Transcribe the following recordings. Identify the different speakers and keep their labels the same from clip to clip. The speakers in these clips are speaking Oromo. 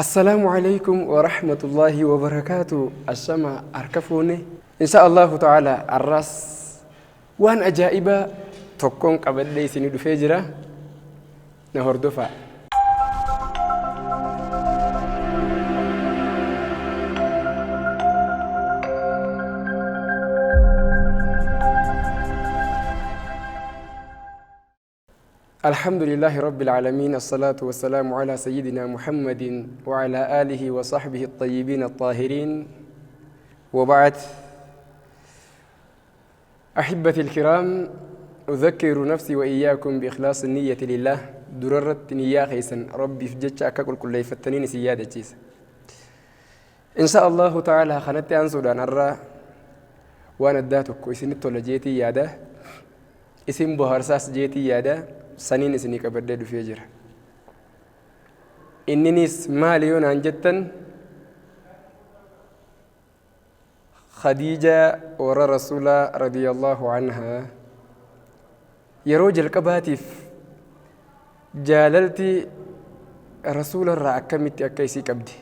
Speaker 1: Assalaamu alaikum wa rahmatullahi wa barakaatu. Ashama harka fuune. Insha Allahu ta'ala arraas waan ajaa'ibaa tokkoon qabadhee isinii dhufee jira. Na hordofaa. الحمد لله رب العالمين، الصلاة والسلام على سيدنا محمد وعلى آله وصحبه الطيبين الطاهرين، وبعد. أحبتي الكرام، أذكر نفسي وإياكم بإخلاص النية لله. دررت نية خيسا ربي في جتش أكاكل كل يفتنين سيادة جيسا. إن شاء الله تعالى خنت أنسودان الرا وأنا اداتك وإسن التولجيتي ياده إسم بهرساس جيتي ياده saniin isinii qabadhee dhufee jira. Inninis maali yoo naan jettan, Khadiija warra Rasuulaa radiyallahu anhaa yeroo jalqabaatiif jaalalti Rasuula irraa akkamitti akka isii qabdi.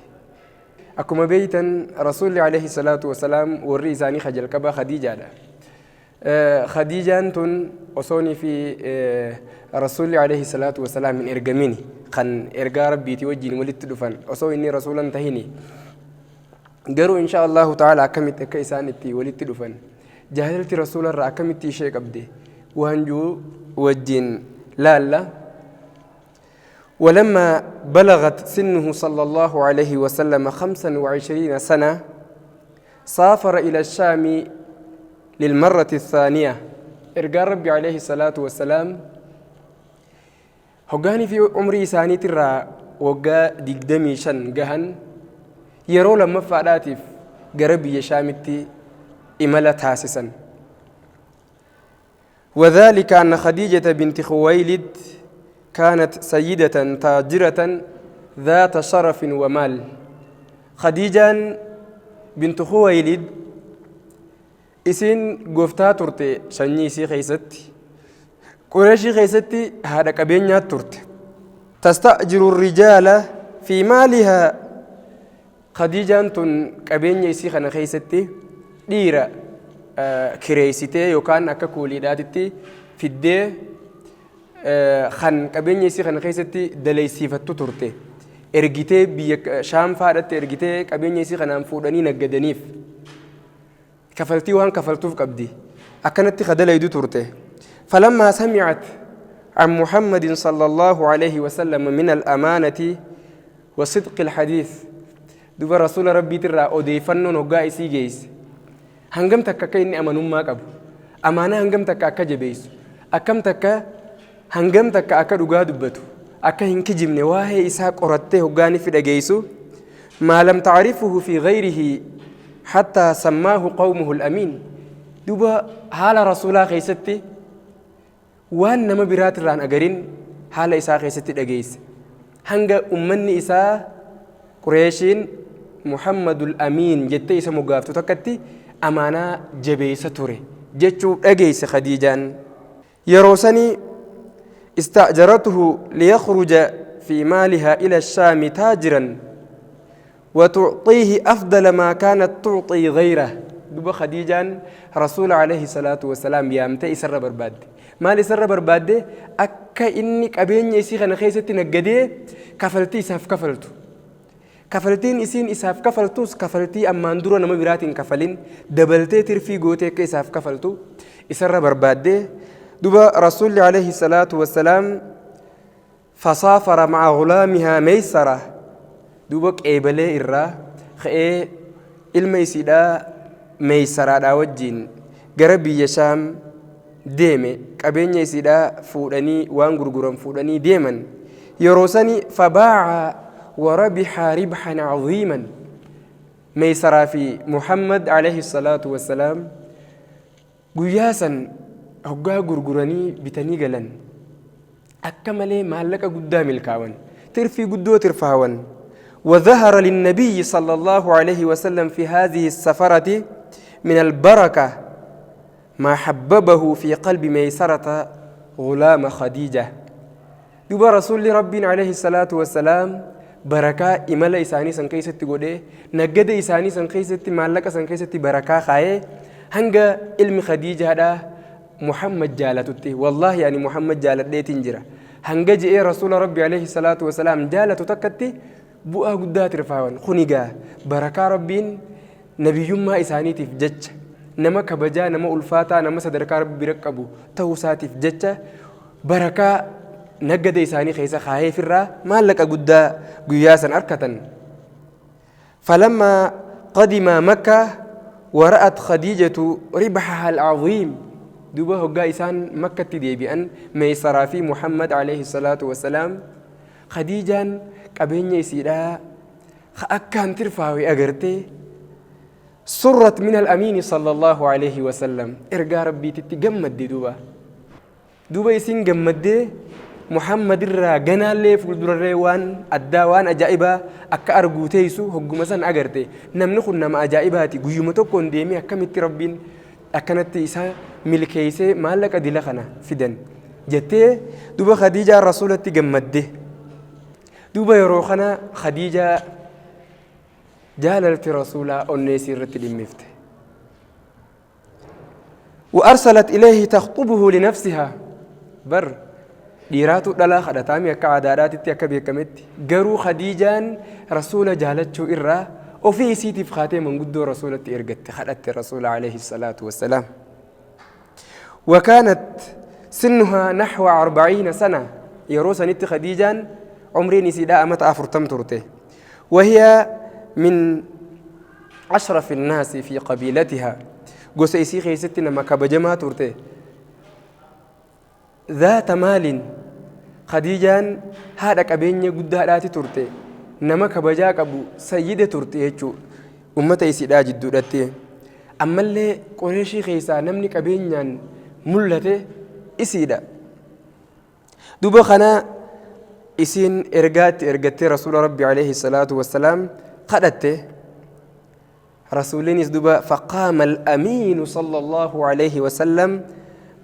Speaker 1: Akkuma beeytan Rasuulli alayhi salaatu wasalaam warri isaanii ka jalqabaa Khadiijaadha. Khadiijaan tun osoonii fi Rasuulli alayhi salaatu wasalaam hin ergamini kan ergaa Rabbiitii wajjin walitti dhufan osoo inni Rasuula hin tahini. Garuu insha Allahu ta'ala akkamitti akka isaan itti walitti dhufan, jaalalti Rasuula irraa akkamitti ishee qabde waan jiru wajjin laalla. ولما بلغت سنه صلى الله عليه وسلم 25 سنة سافر إلى الشام للمرة الثانية. إرقى ربي عليه الصلاة والسلام هقاني في عمري ساني ترى وقا دقدمي شن قهن يرو لما فعلاتف قربي شامتي إمالة تاسسا. وذلك أن خديجة بنت خويلد كانت سيدة تاجرة ذات شرف ومال. خديجة بنت خويلد إسين قفتا ترتي شنيسي خيستي قريشي خيستي هذا كبينيا ترتي تستأجر الرجال في مالها. خديجة تن كبينيا إسي خنا خيستي ديرة كريستي يوكان أكا كوليداتي في الدي خن قبيني سي خن خيستي دليسي فتو ترتي ارجيتي بيك شام فارت ارجيتي قبيني سي خن فودني نغدنيف كفلتي وان كفلتوف قبدي اكنتي خدليدو ترتي. فلما سمعت عن محمد صلى الله عليه وسلم من الأمانة وصدق الحديث دوب رسول ربي ترى أوديفنو نوغا إسي جيس هنگم تكا كإني أمانو ما قبو أمانة هنگم تكا أكا جبيس أكم تكا hangam takka akka dhugaa dubbatu akka hin kijibne waa'ee isaa qorattee hoggaanii fi dhageessu maa lam tacrifuhu fi gayrihi hattaa sammaahu qawmuhu al-amiin. Duuba haala rasuulaa keessatti waan nama biraatirraan agarin haala isaa keessatti dhageesse hanga ummanni isaa Qureeshiin Muhammadul Amiin jettee isa moggaaftu takkatti amaanaa jabeessa ture jechuu dhageesse Khadiijaan. Yeroo sanii استأجرته ليخرج في مالها إلى الشام تاجرا وتعطيه أفضل ما كانت تعطي غيره. دب خديجة رسول عليه الصلاة والسلام يامتي إسر برباد مال إسر برباد أكا إنك أبين يسيخ نخيسة نجدي كفلتي إساف كفلتو كفلتين إسين إساف كفلتوس كفلتي أما اندرو نما براتين كفلين دبلتي ترفي قوتي إساف كفلتو إسر برباد. دبا رسول عليه الصلاة والسلام فسافر مع غلامها ميسرة. دبا قبله إرى خي الميسيدا ميسرة داوجين غربي يشام ديمي قبين يسيدا فودني وان غرغرم فودني ديمن يروسني فباع وربح ربحا عظيما. ميسرة في محمد عليه الصلاة والسلام قياسا hoggaa gurguranii bitanii galan akka malee maallaqa guddaa milkaawan tirfii guddoo tirfaawan. وظهر للنبي صلى الله عليه وسلم في هذه السفرة من البركة ما حببه في قلب ميسرة غلام خديجة. دوب رسول ربي عليه الصلاة والسلام Barakaa imala isaanii san keessatti godhee, naggada isaanii san keessatti, maallaqa san keessatti barakaa kaayee, hanga ilmi Khadiijaadhaa Muhammad jaalatutti, wallaahi ani Muhammad jaaladheetiin jira hanga je'ee Rasuula Rabbi alayhi salaatu wasalaam jaalatu takkatti bu'aa guddaa tirfaawan. Kun egaa barakaa Rabbiin nabiyyummaa isaaniitiif jecha, nama kabajaa, nama ulfaataa, nama sadarkaa Rabbi bira qabu ta'uu isaatiif jecha barakaa naggada isaanii keessa kaayeefirraa maallaqa guddaa guyyaa san arkatan. فلما قدم مكة ورأت خديجة ربحها العظيم، دوبا هقا إسان مكة تديبئن ميسرا في محمد عليه الصلاة والسلام، خديجة قبين يسيرا أكان ترفاوي أغرتي، سرت من الأمين صلى الله عليه وسلم. إرقى ربي تتجمد دي دوبا دوبا يسين جمد دي محمد الرا جنا اللي في الدريوان الدوان أجائبة أك أرجو تيسو هجوم مثلا أجرتي نمنخ نما أجائباتي جيومتو كون ديمي أكمل تربين أكنت إسا ملكيسة ما لك أدلخنا فدن جتة دوبا خديجة الرسولة تجمد دي دوبا يروخنا خديجة جالت رسولة أنيسي رتل مفته وأرسلت إليه تخطبه لنفسها. بر dhiiraatu dhalaa kadhataami akka aadaadhaatitti akka beekametti, garuu Khadiijaan Rasuula jaalachuu irraa ofii isiitiif kaatee manguddoo Rasuulatti ergatte, kadhatte Rasuula alayhi salaatu wassalaam. وكانت سنها نحو 40 سنة، yeroo sanitti خديجان عمرين سيدا أمت 40 ترته، وهي من أشرف الناس في قبيلتها، gosa isii keessatti nama kabajamaa turte. ذات مال، خديجان هذا qabeenya guddaadhaati turte, nama kabajaa qabu, sayyida turte jechuu ummata isiidhaa jidduudhatti. Ammallee Qoreeshii keessaa namni qabeenyaan mul'ate isiidha. Duba kana isiin ergaatti ergattee Rasuula Rabbi alayhi salaatu wassalaam kadhatte. Rasuulinis duba فقام الأمين صلى الله عليه وسلم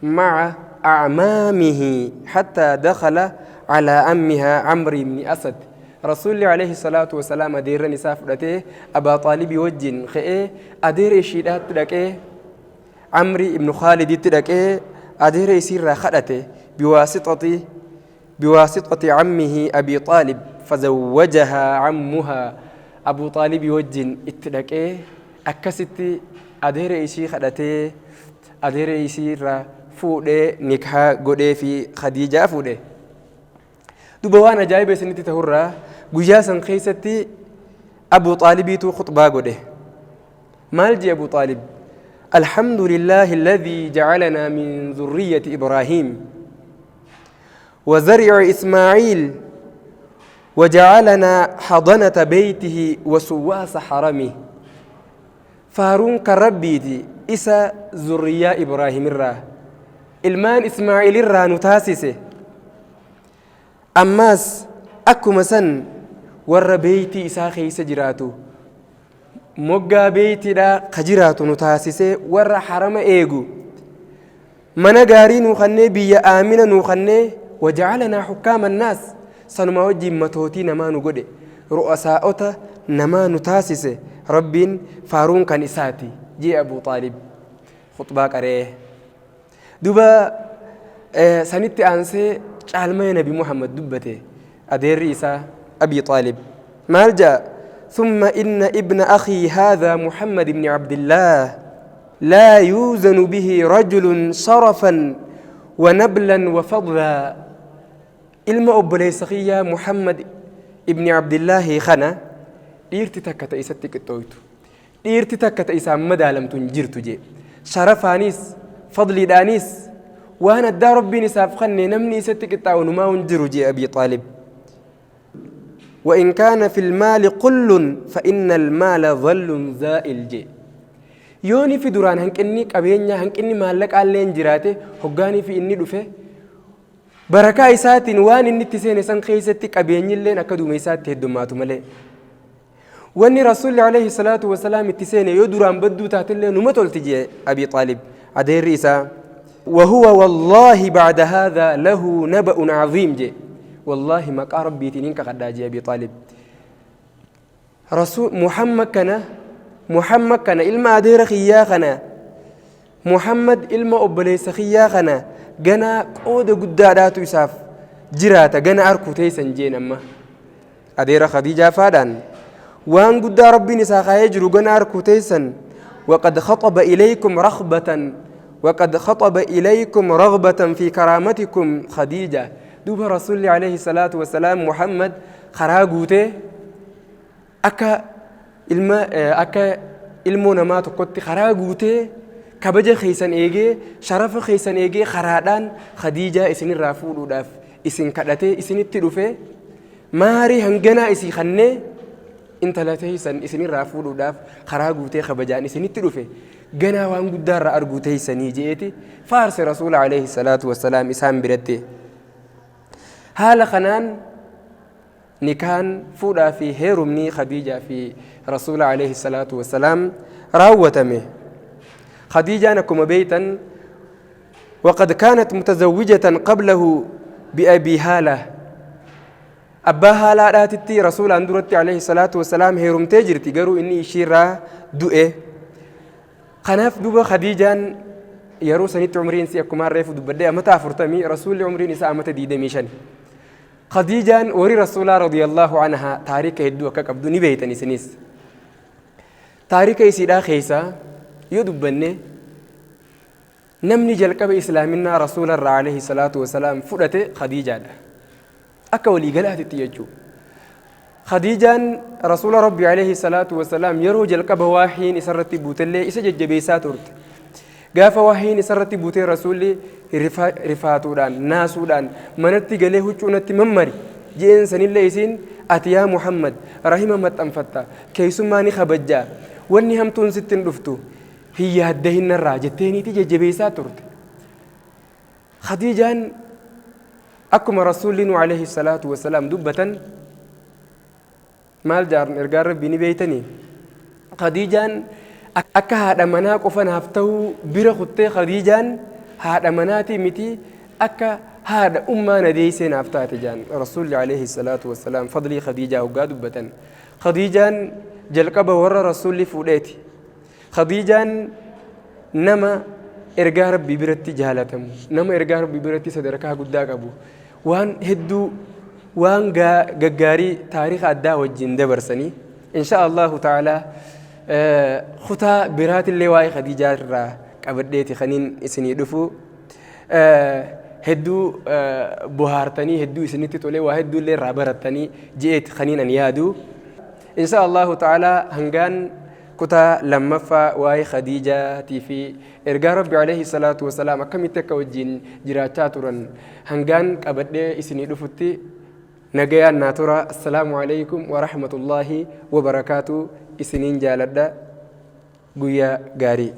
Speaker 1: مع أعمامه حتى دخل على عمها عمرو بن أسد. رسول عليه الصلاة والسلام أدير نساء فرته أبا طالب وجن خئ أدير إشيدات تلك عمرو بن خالد تلك أدير يسير خدته بواسطة عمه أبي طالب، فزوجها عمها أبو طالب وجن اتلك أكست أدير إشي خدته أدير يسير fuudhee nikaa godhee fi Khadiijaa fuudhe. Duba waan ajaa'iba isinitti ta'urraa guyyaa san keessatti Abu Xaalibiitu khuxbaa godhe. Maal jee Abu Xaalib? الحمد لله الذي جعلنا من ذرية إبراهيم وزرع إسماعيل وجعلنا حضنة بيته وسواس حرمه. فارون كربيتي إسا ذرية إبراهيم الراه ilmaan Ismaa'iil irraa nu taasise, ammaas akkuma san warra beeytii isaa keessa jiraatu, moggaa beeytiidhaa ka jiraatu nu taasise, warra harama eegu, mana gaarii nuu kannee, biyya aamina nuu kannee, wajacalanaa xukkaama annaas, sanumaa wajjiin matootii namaa nu godhe, ru'asaa'ota namaa nu taasise, Rabbiin faaruun kan isaati jee Abu Xaalib khuxbaa qaree. Duba sanitti aansee caalmaya Nabi Muhammad dubbate adeerri isaa Abi Xaalib. Maal jaa? ثم إن ابن أخي هذا محمد بن عبد الله لا يوزن به رجل شرفا ونبلا وفضلا. ilma obboleessa kiyyaa Muhammad ibni Abdillaahi kana dhiirti takka ta isatti qixxooytu, dhiirti takka ta isaan madaalamtu hin jirtu jee. Sharafaanis fadliidhaanis waan addaa Rabbiin isaaf kenne namni isatti qixxaawu numaa hin jiru jee Abii Xaalib. وإن كان في المال قل فإن المال ظل زائل جي. yooni fi duraan hanqinni qabeenya, hanqinni maallaqaallee hin jiraate, hoggaanii fi inni dhufe barakaa isaatiin waan inni itti seene san keessatti qabeenyilleen akka duumessaatti heddummaatu malee, wanni Rasuulli alayhi salaatu wasalaam itti seene yoo duraan badduu taatellee numa tolti jee Abii Xaalib adeerri isaa. وهو والله بعد هذا له نبأ عظيم جي. والله مقا ربي تنين كقدا جي أبي طالب. Rasuul Muhammad kana, Muhammad kana ilma adeera kiyyaa kana, Muhammad ilma obboleessa kiyyaa kana ganaa qooda guddaadhaatu isaaf jiraata, gana arkuu teessan jeen. Amma adeera Khadiijaa faadhaan waan guddaa Rabbiin isaa kaayee jiru gana arkuu teessan. وقد خطب إليكم رغبة، وقد خطب إليكم رغبة في كرامتكم خديجة. دوب رسول عليه الصلاة والسلام محمد karaa guutee akka ilma, akka ilmoo namaa tokkotti karaa guutee, kabaja keessan eegee, sharafa keessan eegee, karaadhaan Khadiijaa isinirraa fuudhuudhaaf isin kadhatee isinitti dhufee, maarii hanganaa isii kannee intala teessan isinirraa fuudhuudhaaf karaa guutee kabajaan isinitti dhufe, ganaa waan guddaarraa arguu teessanii je'eeti faarse Rasuula alayhi salaatu wassalaam isaan biratti. Haala kanaan nikaan fuudhaa fi heerumni Khadiijaa fi Rasuula alayhi salaatu wassalaam raawwatame. Khadiijaan akkuma beeytan وقد كانت متزوجة قبله بأبي هالة. Abbaa haalaadhaatitti Rasuulaan duratti alayhi salaatu wasalaam heerumtee jirti, garuu inni ishiirraa du'e. Kanaaf duuba Khadiijaan yeroo sanitti umriin isii akkuma reefu dubbadhee amata 40, Rasuulli umriin isaa amata 25. Khadiijaan warri Rasuulaa radiyallahu anhaa taarika hedduu akka qabdu ni beeytan isinis. Taarika isiidhaa keessaa yoo dubbanne, namni jalqaba islaaminaa Rasuularraa alayhi salaatu wasalaam fudhate Khadiijaadha. Akka waliigalaatitti jechuudha. Khadiijaan Rasuula Rabbi alayhi salaatu wasalaam yeroo jalqaba waahiin isarratti buutellee isa jajjabeessaa turte. Gaafa waahiin isarratti buutee Rasuulli rifaatuudhaan, naasuudhaan manatti galee huccuu natti mammari je'een sanillee, isiin "Ati yaa Muhammad rahima maxxanfatta, keessummaa ni kabajjaa, wanni hamtuun sitti hin dhuftu, hin yaaddahinnarraa" jetteeniiti jajjabeessaa turte. Khadiijaan akkuma Rasuulli nu alayhi salaatu wasalaam dubbatan maal jaaran ergaan Rabbii ni beeytanii, Khadiijaan akka haadha manaa qofa naaf ta'uu bira kuttee, Khadiijaan haadha manaatii miti, akka haadha ummaa na deeysee naaf taate jaan Rasuulli alayhi salaatu wasalaam fadlii Khadiijaa hoggaa dubbatan. Khadiijaan jalqaba warra Rasuulli fuudheeti. Khadiijaan nama ergaa Rabbii biratti jaalatamu, nama ergaa Rabbii biratti sadarkaa guddaa qabu, waan hedduu, waan gaggaarii taarika addaa wajjin dabarsanii, insha Allahu ta'ala kutaa biraatillee waa'ee Khadiijaa irraa qabadheeti kaniin isinii dhufu. Hedduu bohaartanii, hedduu isinitti tolee, waa hedduu illee irraa barattanii je'eeti kaniin ani yaadu. Insha Allahu ta'ala hangaan kutaa lammaffaa waa'ee Khadiijaatii fi ergaa Rabbi alayhi salaatu wasalaam akkamitti akka wajjin jiraachaa turan hangaan qabadhee isinii dhufutti nagayaan naa tura. Assalaamu alaykum wa rahmatullaahi wa barakaatu. Isiniin jaaladha, guyyaa gaarii.